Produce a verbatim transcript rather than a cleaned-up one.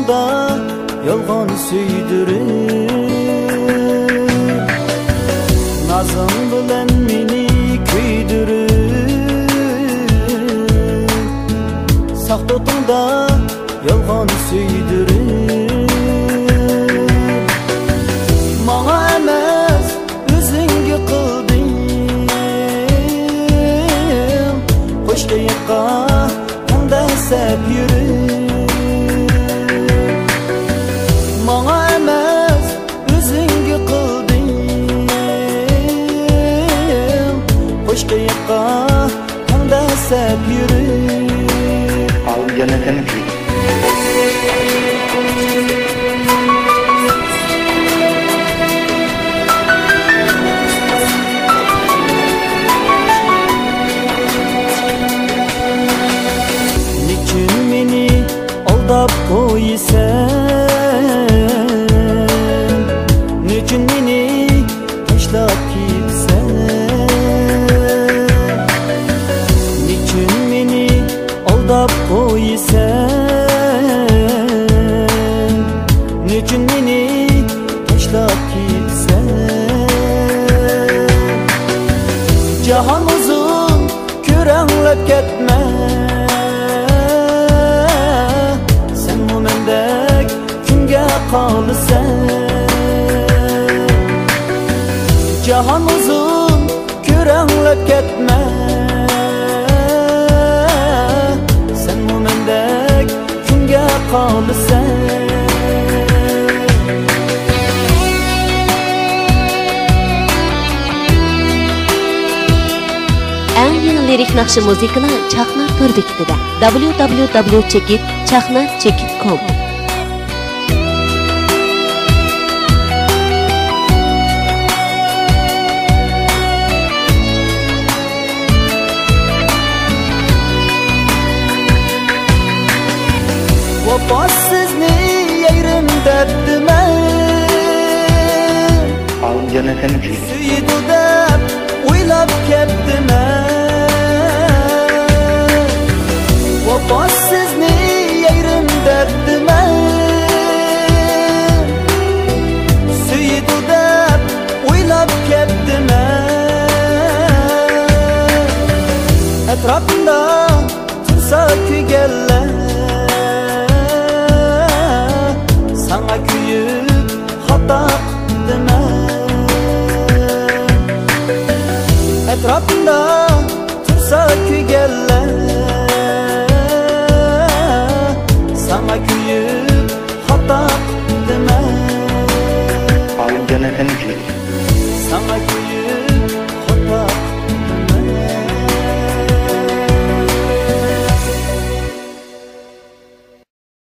يالغان سۆيدۈرۈپ، نازىڭ بىلەن مېنى كۆيدۈرۈپ، ساختىتىڭدا يالغان سۆيدۈرۈپ، ماڭا ئەمەس، ئۆزۈڭگە قىلدىڭ. قوش قېيىققا تەڭدەسەپ يۈرۈپ، ماڭا ئەمەس، ئۆزۈڭگە قىلدىڭ. قوش قېيىققا تەڭدەسەپ يۈرۈپ. ئالىمجان ئەپەندى. نېچۈن مېنى ئالداپ قويىسەن؟ نېچۈن مېنى تاشلاپ كېتىسەن؟ نېچۈن مېنى ئالداپ قويىسەن؟ نېچۈن مېنى تاشلاپ كېتىسەن؟ جاھان ئۇزۇن، كۆرەڭلەپ كەتمە، سەنمۇ مەندەك كۈنگە قالىسەن. جاھان ئۇزۇن، كۆرەڭلەپ كەتمە، سەنمۇ مەندەك كۈنگە قالىسەن. ئەڭ يېڭى لىرىك ناخشا مۇزىكىلار چاقنار تور بېكىتىدە، دابليۇ دابليۇ دابليۇ چېكىت چاقنار چېكىت كوم. ۋاپاسىزنى يايرىم دەپتىمەن. ئالىمجان ئەپەندى. سۆيىدۇ دەپ ئويلاپ كەپتىمەن. ۋاپاسىزنى يايرىم دەپتىمەن. سۆيىدۇ دەپ ئويلاپ كەپتىمەن. ئەتراپىمدا تۇرسا كۈيگەنلەر، ساڭا كۆيۈپ خاتا قىپتىمەن. ئەتراپىمدا تۇرسا كۈيگەنلەر، ساڭا كۆيۈپ خاتا قىپتىمەن. ئالىمجان ئەپەندى. ساڭا كۆيۈپ